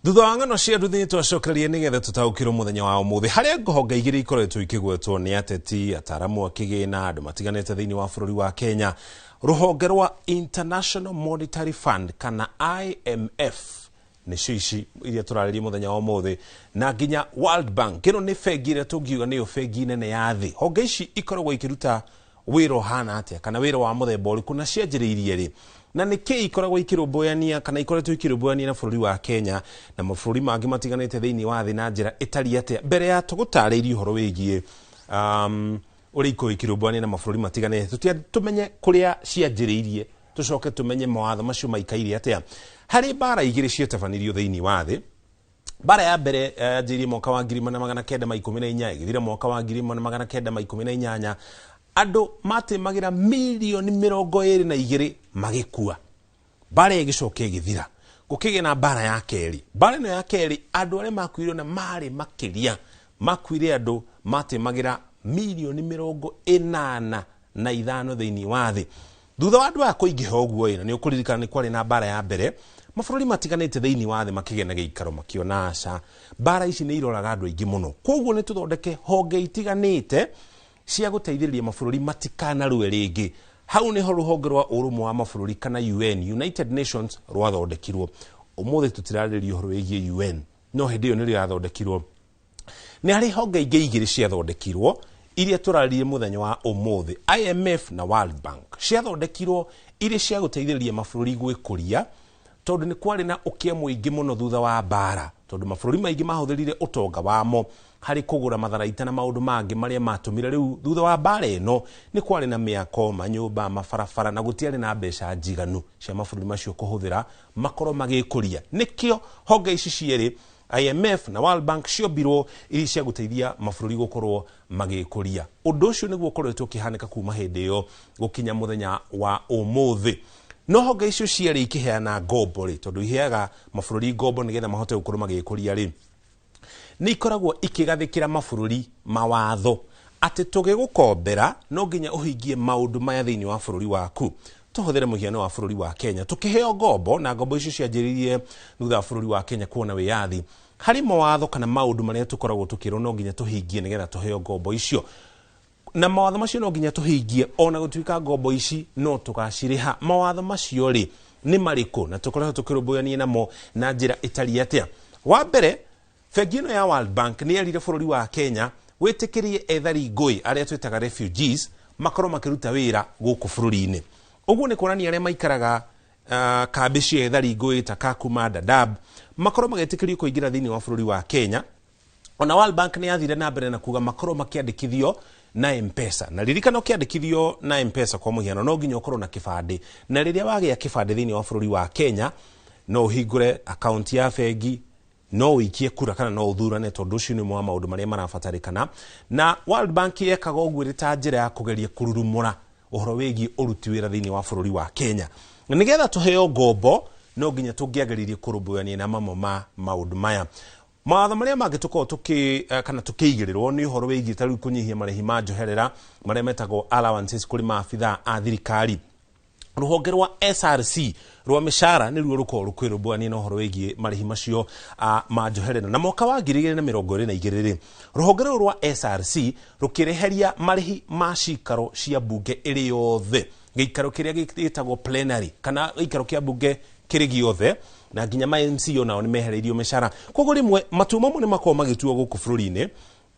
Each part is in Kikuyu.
Thutha wa ng'ano cia nduthi nĩ twacokereria nĩgetha tũtaũkĩrwo mũthenya wa ũmũthĩ harĩa honge igĩrĩ ikoretwo ikĩgwetwo nĩ ateti, ataramu a kĩgĩna, andũ matiganĩte thĩinĩ wa bũrũri wa Kenya. Rũhonge rwa International Monetary Fund kana IMF nĩcio ici iria tũrarĩria mũthenya wa ũmũthĩ, na nginya World Bank. Ĩno nĩ bengi ĩrĩa tũngiuga nĩyo bengi nene ya thĩ. Honge ici ikoragwo ikĩruta wĩra ũhana atĩa kana wĩra wa mũthemba ũrĩkũ, na cianjĩrĩirie rĩ, na nĩ kĩ ikoragwo ikĩrũmbũyania kana ikoretwo ikĩrũmbũyania na bũrũri wa Kenya na mabũrũri mangĩ matiganĩte thĩinĩ wa thĩ na njĩra ĩtariĩ atĩa? Mbere ya tũgũtarĩirie ũhoro wĩgiĩ ũrĩa ikoragwo ikĩrũmbũyania na mabũrũri matiganĩte, tũtia tũmenye kũrĩa cianjĩrĩirie, tũcoke tũmenye mawatho macio maikaire atĩa. Harĩ mbara igĩrĩ ciatabanirio thĩinĩ wa thĩ. Mbara ya mbere yanjĩrĩirie mwaka wa 1918, ĩgĩthira mwaka wa 1918. Andũ matemagira mirioni 22 magĩkua. Mbara ĩgĩcoka ĩgĩthira, gũkĩgĩa na mbara ya kerĩ. Mbara ĩno ya kerĩ, andũ arĩa makuire na marĩ makĩria, makuire andũ matemagira mirioni 85 thĩinĩ wa thĩ. Thutha wa andũ aya kũingĩha ũguo ĩ, na nĩ ũkũririkana nĩ kwarĩ na mbara ya mbere, mabũrũri matiganĩte thĩinĩ wa thĩ makĩgĩa na gĩikaro, makĩona aca, mbara ici nĩ iroraga andũ aingĩ mũno, koguo nĩ tũthondeke honge itiganĩte cia gũteithĩrĩria mabũrũri matikanarũe rĩngĩ. Hau nĩho rũhonge rwa ũrũmwe wa mabũrũri kana UN, United Nations, rwathondekirwo. Ũmũthĩ tũtirarĩrĩria ũhoro wĩgiĩ UN, no hĩndĩ ĩyo nĩrĩo yathondekirwo. Nĩ harĩ honge ingĩ igĩrĩ ciathondekirwo iria tũrarĩrĩria mũthenya wa ũmũthĩ, IMF na World Bank. Ciathondekirwo irĩ cia gũteithĩrĩria mabũrũri gwĩkũria, tondũ nĩ kwarĩ na ũkĩa mũingĩ mũno thutha wa mbara, tondũ mabũrũri maingĩ mahũthĩrire ũtonga wamo harĩ kũgũra matharaita na maũndũ mangĩ marĩa matũmire rĩu thutha wa mbara ĩno nĩ kwarĩ na mĩako, manyũmba, mabarabara, na gũtiarĩ na mbeca njiganu cia mabũrũri macio kũhũthĩra makorwo magĩkũria. Nĩkĩo honge ici cierĩ, IMF na World Bank, ciombirwo irĩ cia gũteithia mabũrũri gũkorwo magĩkũria. Ũndũ ũcio nĩguo ũkoretwo ũkĩhanĩka kuma hĩndĩ ĩyo gũkinya mũthenya wa ũmũthĩ. No honge icio cierĩ ikĩheana ngombo rĩ, tondũ iheaga mabũrũri ngombo nĩgetha mahote gũkorwo magĩkũria rĩ, nĩ ikoragwo ikĩgathĩkĩra mabũrũri mawatho atĩ tũgĩgũkombera no nginya ũhingie maũndũ maya thĩinĩ wa bũrũri waku. Tũhũthĩre mũhiano wa bũrũri wa Kenya. Tũkĩheo ngombo, na ngombo icio cianjĩrĩirie thutha wa bũrũri wa Kenya kuona wĩyathi, harĩ mawatho kana maũndũ marĩa tũkoragwo tũkĩrwo no nginya tũhingie nĩgetha tũheo ngombo icio, na mawatho macio no nginya tũhingie ona gũtuĩka ngombo ici no tũgacirĩha. Mawatho macio rĩ nĩ marĩkũ, na tũkoretwo tũkĩrũmbũyania namo na njĩra ĩtariĩ atĩa? Wa mbere, bengi ĩno ya World Bank nĩ yerire bũrũri wa Kenya wĩtĩkĩrie ethari ngũĩ arĩa twĩtaga refugees makorwo makĩruta wĩra gũkũ bũrũri-inĩ. Ũguo nĩ kuonania arĩa maikaraga kambĩ cia ethari ngũĩ ta Kakuma, Dadaab, makorwo magĩtĩkĩrio kũingĩra thĩinĩ wa bũrũri wa Kenya. Ona World Bank nĩ yathire na mbere na kuga makorwo makĩandĩkithio na M-Pesa. Na ririkana, ũkĩandĩkithio na M-Pesa, kwa mũhiano, no nginya ũkorwo na kĩbandĩ, na rĩrĩa wagĩa kĩbandĩ thĩinĩ wa bũrũri wa Kenya, no ũhingũre akaunti ya bengi, no ũikie kura kana no ũthurane, tondũ ũcio nĩ ũmwe wa maũndũ marĩa marabatarĩkana. Na World Bank yekaga ũguo ĩrĩ ta njĩra ya kũgeria kũrurumũra ũhoro wĩgiĩ ũruti wĩra thĩinĩ wa bũrũri wa Kenya. Na nĩgetha tũheo ngombo no nginya tũngĩageririe kũrũmbũyania na mamwe ma maũndũ maya. Mawatho marĩa mangĩ tũkoragwo tũkĩ kana tũkĩigĩrĩrwo nĩ ũhoro wĩgiĩ ta rĩu kũnyihia marĩhi ma njoherera marĩa metagwo allowances kũrĩ maabithaa a thirikari. Rũhonge rwa SRC rwa mĩcara nĩruo rũkoragwo rũkĩrũmbũyania na ũhoro wĩgiĩ marĩhi macio ma njoherera. Na mwaka wa 2022 rĩ, rũhonge rũrũ rwa SRC rũkĩreheria marĩhi ma cikaro cia mbunge ĩrĩ yothe, gĩikaro kĩrĩa gĩtagwo plenary kana gĩikaro kĩa mbunge kĩrĩ gĩothe, na nginya ma MC onao nĩ mehereirio mĩcara. Koguo rĩmwe matua mamwe nĩ makoragwo magĩtuo gũkũ bũrũri-inĩ,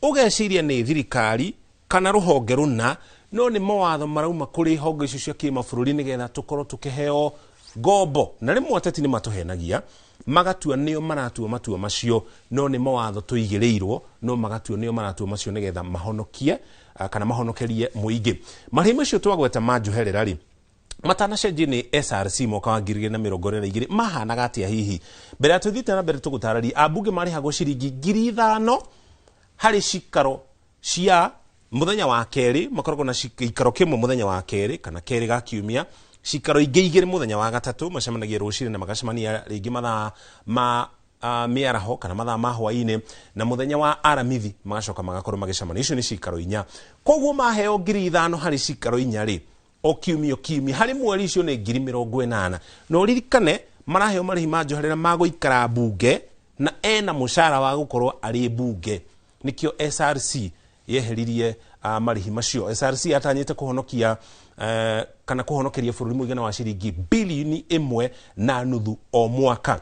ũgeciria nĩ thirikari kana rũhonge rũna, no nĩ mawatho marauma kũrĩ honge icio cia kĩmabũrũri nĩgetha tũkorwo tũkĩheo ngombo. Na rĩmwe ateti nĩ matũhenagia, magatua nĩo maratua matua macio, no nĩ mawatho tũigĩrĩirwo, no magatua nĩo maratua macio nĩgetha mahonokie kana mahonokerie mũingĩ. Marĩhi macio twagweta ma njoherera rĩ, matanacenjio nĩ SRC mwaka wa 2022, mahanaga atĩa hihi? Mbere ya tũthiĩte na mbere tũgũtarĩria, ambunge marĩhagwo ciringi 5,000 harĩ cikaro cia mũthenya wa kerĩ. Makoragwo na gĩikaro kĩmwe mũthenya wa kerĩ kana kerĩ ga kiumia, cikaro ingĩ igĩrĩ mũthenya wa gatatũ. Macemanagia rũcinĩ na magacemania rĩngĩ mathaa ma mĩaraho kana mathaa ma hwaĩ-inĩ, na mũthenya wa aramithi magacoka magakorwo magĩcemania. Icio nĩ cikaro inya. Koguo maheo 5,000 harĩ cikaro inya rĩ, o kiumia o kiumia, harĩ mweri icio nĩ 80,000. Na ũririkane maraheo marĩhi ma njoherera ma gũikara mbunge. Na ena mũcara wa gũkorwo arĩ mbunge. Nĩkĩo SRC yeheririe marĩhi macio. SRC yatanyĩte kũhonokia kana kũhonokeria bũrũri mũigana wa ciringi 1.5 bilioni o mwaka.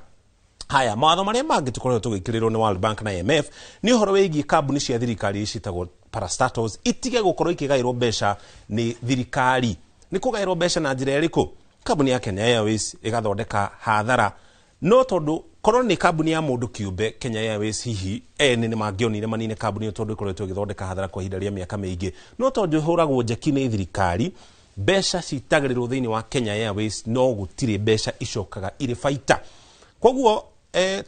Haya, mawatho marĩa mangĩ tũkoretwo tũgĩkĩrĩrwo nĩ World Bank na IMF nĩ ũhoro wĩgiĩ kambuni cia thirikari ciĩtagwo parastatals itige gũkorwo ikĩgaĩrwo mbeca nĩ thirikari. Nĩ kũgaĩrwo mbeca na njĩra ĩrĩkũ? Kambuni ya Kenya Airways ĩgathondeka hathara, no tondũ korwo nĩ kambuni ya mũndũ kĩũmbe Kenya Airways, hihi ene nĩ mangĩonire manine kambuni ĩyo tondũ ĩkoretwo ĩgĩthondeka hathara kwa ihinda rĩa mĩaka mĩingĩ. No tondũ ĩhũragwo njeki nĩ thirikari, mbeca citagĩrĩrwo thĩinĩ wa Kenya Airways, no gũtirĩ mbeca icokaga irĩ baita. Koguo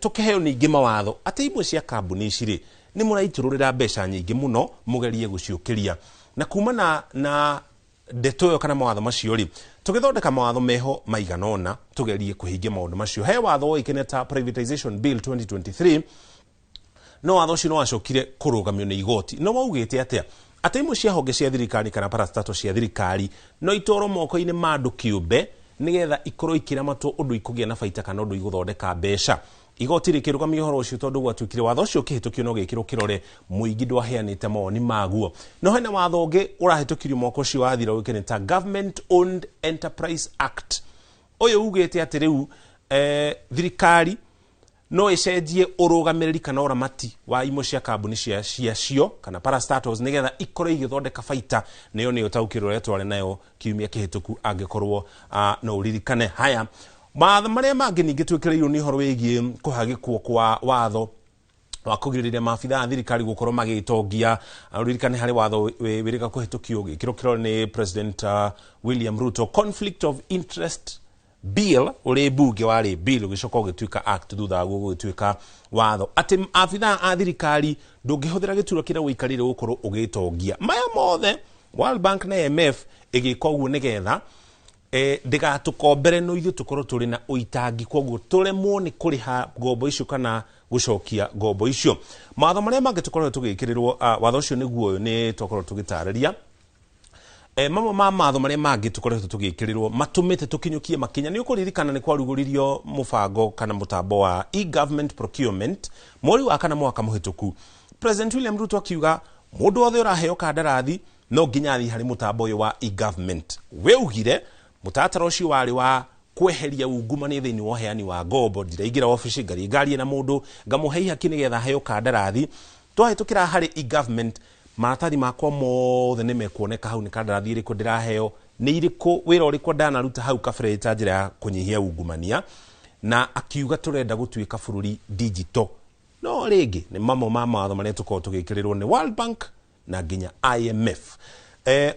tũkĩheo ningĩ mawatho atĩ imwe cia kambuni ici rĩ, nĩ mũraitũrũrĩra mbeca nyingĩ mũno, mũgerie gũciũkĩria. Na kumana na ndeto ĩyo kana mawatho macio rĩ, tũgĩthondeka mawatho meho maigana ũna tũgerie kũhingia maũndũ macio. He watho woĩkaine ta Privatization Bill 2023, no watho ũcio no wacokire kũrũgamio nĩ igoti. No waugĩte atĩa? Atĩ imwe cia honge cia thirikari kana parastatal cia thirikari no itwarwo moko-inĩ ma andũ kĩũmbe, nĩgetha ikorwo ikĩramatwo ũndũ ikũgĩa na baita kana ũndũ igũthondeka mbeca. Igoti rĩkĩrũgamia ũhoro ũcio tondũ gwatuĩkire watho ũcio ũkĩhĩtũkio no gĩkĩrwo kĩrore mũingĩ ndwaheanĩte mawoni maguo. No hena watho ũngĩ ũrahĩtũkirio mwaka ũcio wathira ũĩkaine ta Government Owned Enterprise Act. Ũyũ ugĩte atĩ rĩu thirikari no ĩcenjie ũrũgamĩrĩri kana ũramati wa imwe cia kambuni cia cio kana parastatals, nĩgetha ikorwo igĩthondeka baita. Nĩyo nĩyo taũkĩrwo ũrĩa twarĩ nayo kiumia kĩhĩtũku, angĩkorwo no ũririkane. Haya, mawatho marĩa mangĩ ningĩ twĩkĩrĩirwo nĩ ũhoro wĩgiĩ kũhagĩkwo kwa watho wa kũgirĩrĩria maabitha a thirikari gũkorwo magĩtongia. Ũririkane harĩ watho wĩrĩga kũhĩtũkio gĩkĩrwo kĩrore nĩ President William Ruto, Conflict of Interest Bill, ũrĩ mbunge warĩ bill ũgĩcoka ũgĩtuĩka act, thutha waguo gũgĩtuĩka watho atĩ abithaa a thirikari ndũngĩhũthĩra gĩturwa kĩrĩa ũikarĩire gũkorwo ũgĩtongia. Maya mothe World Bank na IMF ĩgĩka ũguo nĩgetha ndĩgatũkombere no ithuĩ tũkorwo tũrĩ na ũitangi, koguo tũremwo nĩ kũrĩha ngombo icio kana gũcokia ngombo icio. Mawatho marĩa mangĩ tũkorwo tũgĩkĩrĩrwo, watho ũcio nĩguo ũyũ nĩ twakorwo tũgĩtarĩria. Mamwe ma matho marĩa mangĩ tũkoretwo tũgĩkĩrĩrwo matũmĩte tũkinyũkie makinya, nĩ ũkũririkana nĩ kwarugũririo mũbango kana mũtambo wa e-government procurement mweri wa kana mwaka mũhĩtũku. President William Ruto akiuga mũndũ wothe ũraheo kandarathi no nginya athiĩ harĩ mũtambo ũyũ wa e-government. We ugire mũtaratara ũcio warĩ wa kweheria ungumania thĩinĩ wa ũheani wa ngombo. Ndiraingĩra obici ngathiĩ ngarie na mũndũ ngamũhe ihaki nĩgetha aheo kandarathi. Twahĩtũkĩra harĩ e-government, maratathi makwa mothe nĩ mekuoneka hau, nĩ kandarathi ĩrĩkũ ndĩraheo, nĩ irĩkũ, wĩra ũrĩkũ ndanaruta hau kabere, ta njĩra ya kũnyihia ungumania. Na akiuga tũrenda gũtuĩka bũrũri digital. No rĩngĩ nĩ mamwe ma mawatho marĩa tũkoragwo tũgĩkĩrĩrwo nĩ World Bank na nginya IMF.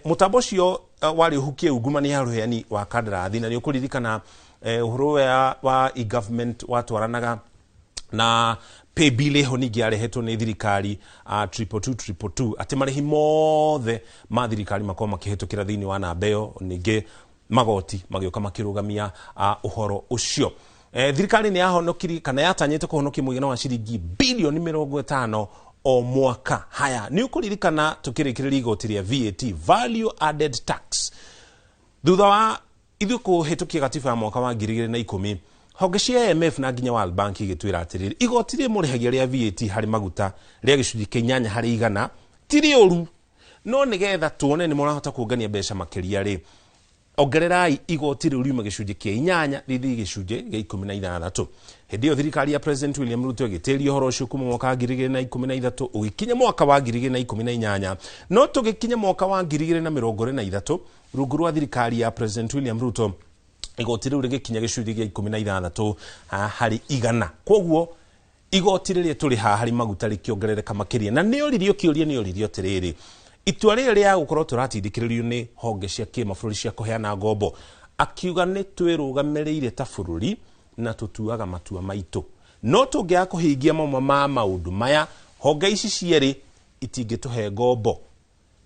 Mũtambo ũcio warĩ ũhukie ungumania harĩ ũheani wa kandarathi. Na nĩ ũkũririkana ũhoro wa e-government watwaranaga na pay bill ĩho ningĩ yarehetwo nĩ thirikari, 222222, atĩ marĩhi mothe ma thirikari makorwo makĩhĩtũkĩra thĩinĩ wa namba ĩyo. Ningĩ magoti magĩũka makĩrũgamia ũhoro ũcio. Thirikari nĩ yahonokirie kana yatanyĩte kũhonokia mũigana wa ciringi 50 bilioni o mwaka. Haya, nĩ ũkũririkana tũkĩrĩkĩrĩria igoti rĩa VAT, value added tax, thutha wa ithuĩ kũhĩtũkia gatiba ya mwaka wa 2010, honge cia IMF na nginya World Bank igĩtwĩra atĩrĩrĩ, igoti rĩrĩ mũrĩhagia rĩa VAT harĩ maguta rĩa 8% ti rĩũru, no nĩgetha tuone nĩ mũrahota kũngania mbeca makĩria rĩ, ongererai igoti rĩu riuma 8% rĩthiĩ 16%. Hĩndĩ ĩyo thirikari ya President William Ruto ĩgĩtĩria ũhoro ũcio kuma mwaka wa 2013 ũgĩkinya mwaka wa 2018. No tũgĩkinya mwaka wa 2023, rungu rwa thirikari ya President William Ruto, igoti rĩu rĩgĩkinya 16%. Koguo igoti rĩrĩa tũrĩhaga harĩ maguta rĩkĩongerereka makĩria. Na nĩ oririo kĩũria, nĩ oririo atĩrĩrĩ, itua rĩrĩ rĩa gũkorwo tũratindĩkĩrĩrio nĩ honge cia kĩmabũrũri cia kũheana ngombo, akiuga nĩ twĩrũgamĩrĩire ta bũrũri na tũtuaga matua maitũ, no tũngĩaga kũhingia mamwe ma maũndũ maya, honge ici cierĩ itingĩtũhe ngombo,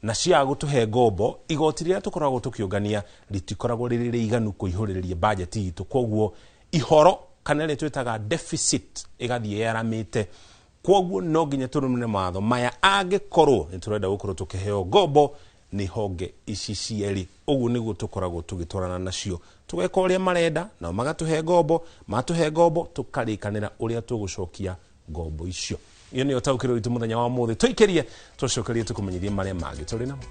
na ciaga gũtũhe ngombo, igoti rĩrĩa tũkoragwo tũkĩũngania rĩtikoragwo rĩrĩ rĩiganu kũihũrĩrĩria bajeti itũ, koguo ihoro kana ĩrĩa twĩtaga deficit ĩgathiĩ yaramĩte. Koguo no nginya tũrũmĩrĩre mawatho maya angĩkorwo nĩ tũrenda gũkorwo tũkĩheo ngombo nĩ honge ici cierĩ. Ũguo nĩguo tũkoragwo tũgĩtwarana nacio, tũgeka ũrĩa marenda nao magatũhe ngombo, matũhe ngombo tũkarĩkanĩra ũrĩa tũgũcokia Ngombo icio, iyo nĩyo taũkĩrwo witũ mũthenya wa ũmũthĩ. Tũikĩrie, tũcokerie, tũkũmenyithie marĩa mangĩ tũrĩ namo.